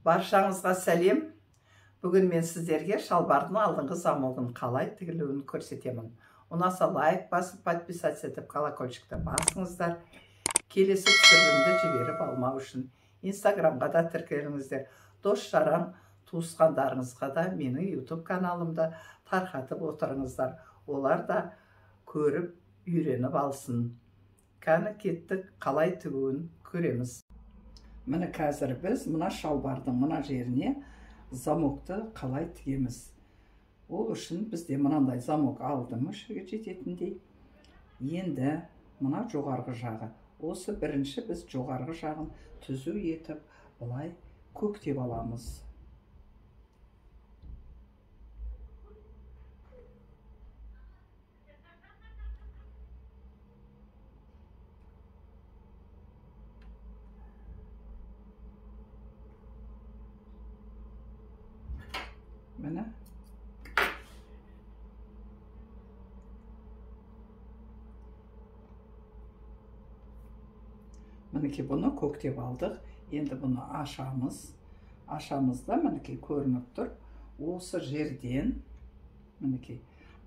Баршаңызға сәлем. Бүгін мен сіздерге шалбардың алдыңғы замогын қалай тігілуін көрсетемін. Ұнаса лайк басып, подписаться етіп, колокольчикті басыңыздар. Келесі түсірілімді жіберіп алмау үшін Инстаграмға да тіркеліңіздер. Дос жаран туысқандарыңызға да менің YouTube каналымды тарқатып отырыңыздар. Олар да көріп, үйреніп алсын. Кәні кеттік, қалай тігуін көреміз. Міне қазір біз мына шалбардың мына жеріне замокты қалай тігеміз. Ол үшін бізде мынандай замок алдым, осы жерге жететіндей. Енді мына жоғарғы жағы. Осы бірінші біз жоғарғы жағын түзу етіп былай көктеп аламыз. Міне. Мінекей бұны көктеп алдық. Енді бұны ашамыз. Ашамыз да мінекей көрініп тұр. Осы жерден, мінекей,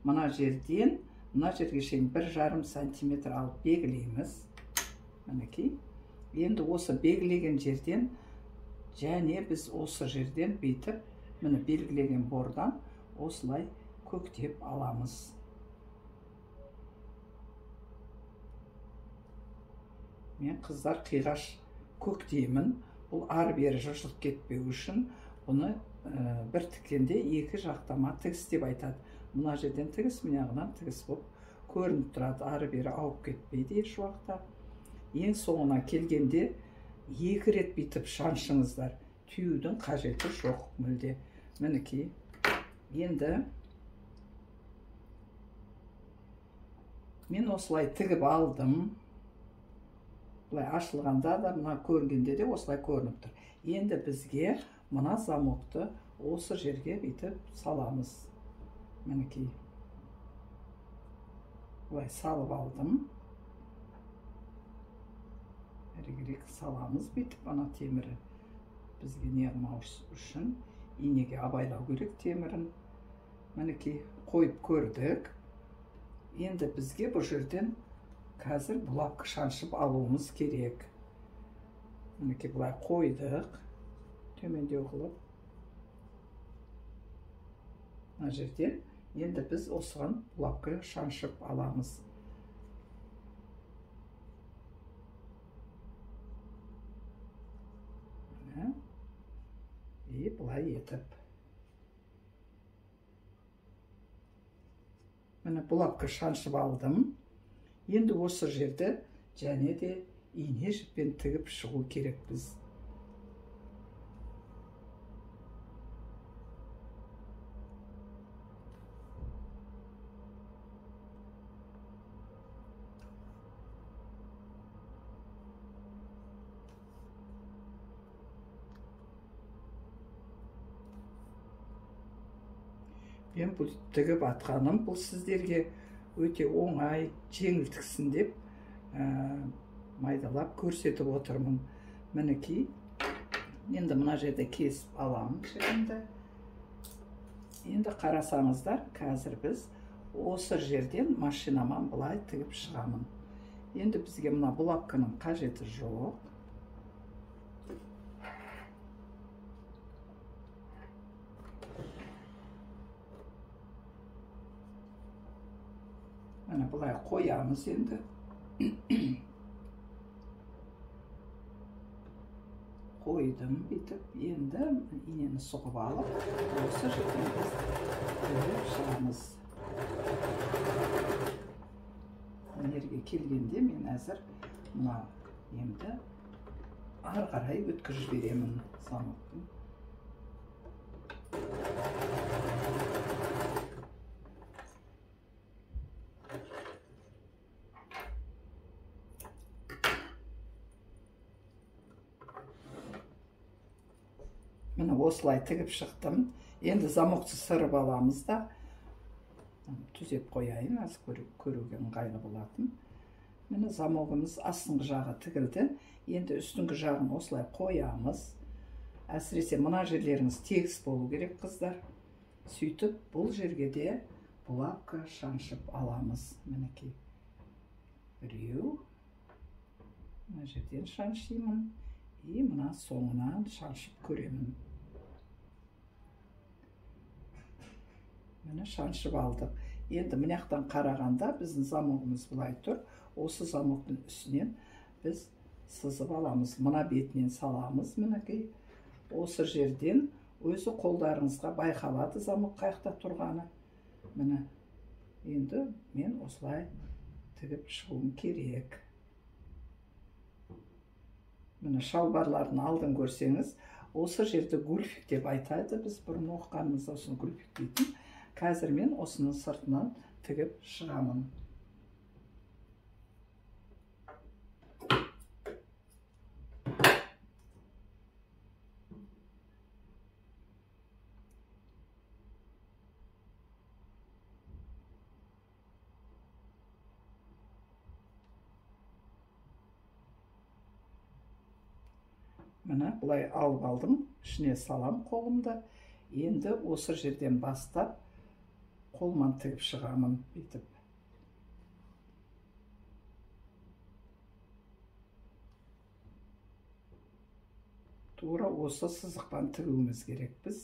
мына жерден, мына жерге шейін 1,5 сантиметр алып белгілейміз. Мінекей. Енді осы белгілеген жерден және біз осы жерден бүйтіп, міне белгілеген бордан осылай көктеп аламыз. Мен қыздар қиғаш көктеймін. Бұл ары бері жыртылып кетпеу үшін бұны бір тіккенде екі жақтама тігіс деп айтады. Мына жерден тігіс, мына жағынан тігіс болып көрініп тұрады. Ары бері ауып кетпейді еш уақытта. Ең соңына келгенде екі рет бүйтіп шаншыңыздар. Түюдің қажеті жоқ мүлде. Мінекей. Енді мен осылай тігіп алдым. Былай ашылғанда да, мына көрінгенде де осылай көрініп тұр. Енді бізге мына замокты осы жерге бүйтіп саламыз. Мінекей. Былай салып алдым. Әрігерек саламыз бүйтіп, ана темірі бізге не қылмау үшін инеге абайлау керек темірін. Мінекей, қойып көрдік. Енді бізге бұл жерден қазір булавка шаншып алуымыз керек. Мінекей былай қойдық. Төмендеу қылып. Мына жерден енді біз осыған булавка шаншып аламыз. Міне. И былай етіп. Міне булавка шаншып алдым. Енді осы жерді және де ине жіппен тігіп шығу керекпіз. Мен бұл тігіп атқаным бұл сіздерге өте оңай, жеңіл тіксін деп майдалап көрсетіп отырмын. Мінекей, енді мына жерде кесіп аламын жібімді. Енді қарасаңыздар, қазір біз осы жерден машинаман былай тігіп шығамын. Енді бізге мына булавканың қажеті жоқ. Міне былай қоямыз енді. Қойдым бүйтіп. Енді инені сұғып алып, осы жерден біз тігіп шығамыз. Мына жерге келгенде мен әзір мына емді ары қарай өткізіп жіберемін замоктың. Міне осылай тігіп шықтым. Енді замокты сырып аламыз да түзеп қояйын, аз көруге ыңғайлы болатын. Міне замогымыз астыңғы жағы тігілді. Енді үстіңгі жағын осылай қоямыз. Әсіресе мына жерлеріңіз тегіс болу керек, қыздар. Сөйтіп бұл жерге де булавка шаншып аламыз. Мінекей. Біреу. Мына жерден шаншимын. И мына соңынан шаншып көремін. Міне шаншып алдық. Енді мына жақтан қарағанда біздің замогымыз былай тұр. Осы замоктың үстінен біз сызып аламыз. Мына бетінен саламыз мінекей. Осы жерден өзі қолдарыңызға байқалады замок қаяқта тұрғаны. Міне енді мен осылай тігіп шығуым керек. Міне шалбарлардың алдын көрсеңіз, осы жерді гульфик деп айтады. Біз бұрын оқығанымызда осыны гульфик дейтін. Қазір мен осының сыртынан тігіп шығамын. Міне былай алып алдым, ішіне салам қолымды. Енді осы жерден бастап қолман тігіп шығамын бүйтіп. Тура осы сызықпен тігуіміз керек біз.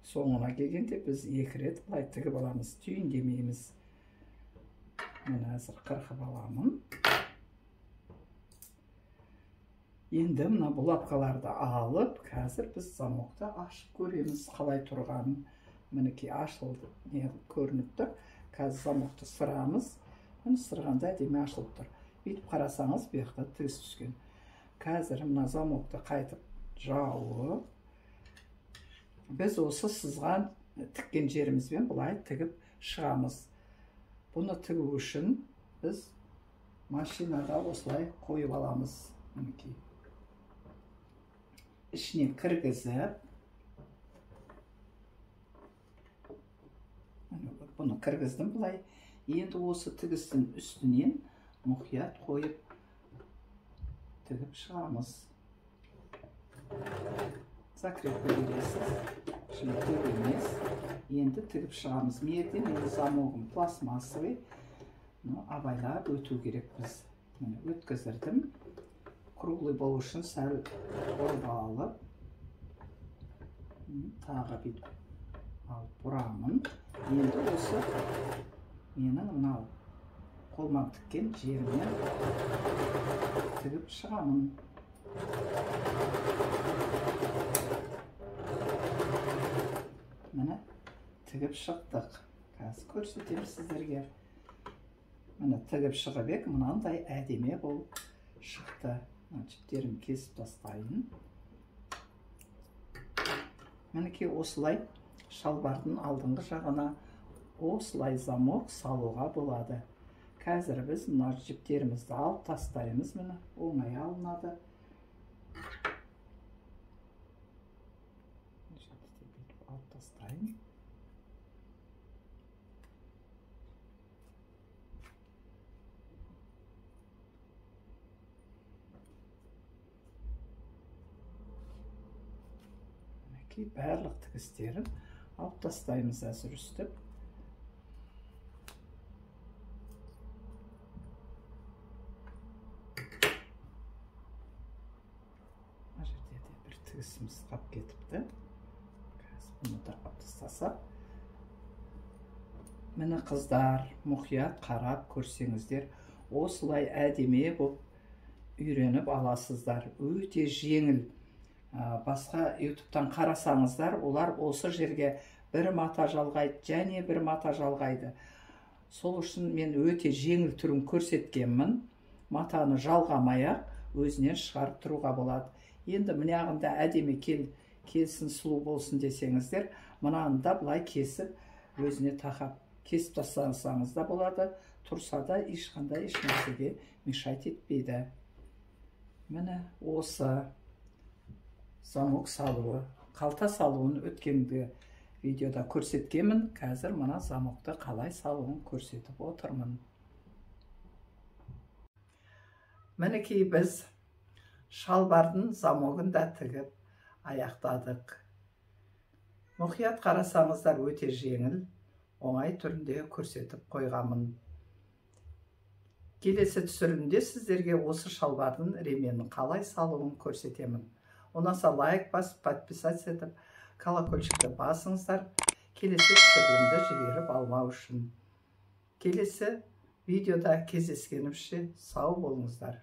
Соңына келгенде біз екі рет былай тігіп аламыз, түйіндемейміз. Мен әзір қырқып аламын. Енді мына булавкаларды алып, қазір біз замокты ашып көреміз қалай тұрғанын. Мінекей ашылды, не көрініп тұр. Қазір замокты сырамыз. Міне сырғанда әдемі ашылып тұр. Бүйтіп қарасаңыз, бұл жақта тігіс түскен. Қазір мына замокты қайтып жауып, біз осы сызған тіккен жерімізбен былай тігіп шығамыз. Бұны тігу үшін біз машинаға осылай қойып аламыз. Мінекей. Ішіне кіргізіп, бұны кіргіздім былай. Енді осы тігістің үстінен мұқият қойып тігіп шығамыз. Закрепка бересіз, ішіне көп емес. Енді тігіп шығамыз. Мерде менің замогым пластмассовый, но абайлап өту керек біз. Міне өткіздірдім. Круглый болу үшін сәл ұрып алып, тағы бүйтіп алып бұрамын. Енді осы менің мынау қолман тіккен жерімнен тігіп шығамын. Міне тігіп шықтық. Қазір көрсетемін сіздерге. Міне тігіп шығып ек, мынандай әдемі болып шықты. Мына жіптерін кесіп тастайын. Мінекей осылай шалбардың алдыңғы жағына осылай замок салуға болады. Қазір біз мына жіптерімізді алып тастаймыз. Міне оңай алынады. Алып тастайын. Мінекей барлық тігістерін алып тастаймыз әзір үстіп. Мына жерде де бір тігісіміз қап кетіпті. Бұны да алып тастасақ. Міне қыздар, мұқият қарап көрсеңіздер, осылай әдемі болып үйреніп аласыздар. Өте жеңіл. Басқа YouTube'тан қарасаңыздар, олар осы жерге бір мата жалғайды, және бір мата жалғайды. Сол үшін мен өте жеңіл түрін көрсеткенмін. Матаны жалғамай-ақ өзінен шығарып тұруға болады. Енді мынағында әдемі келсін, сұлу болсын десеңіздер, Мынаны да былай кесіп, өзіне тақап кесіп тастасаңыз да болады. Тұрса да ешқандай ешнәрсеге мешать етпейді. Міне осы замок салуы, қалта салуын өткенде видеода көрсеткенмін. Қазір мына замокты қалай салуын көрсетіп отырмын. Мінекей біз шалбардың замогын да тігіп аяқтадық. Мұқият қарасаңыздар, өте жеңіл, оңай түрінде көрсетіп қойғанмын. Келесі түсірілімде сіздерге осы шалбардың ременін қалай салуын көрсетемін. Ұнаса лайк басып, подписаться етіп, колокольчикті басыңыздар. Келесі түсірілімді жіберіп алмау үшін. Келесі видеода кездескенімізше сау болыңыздар.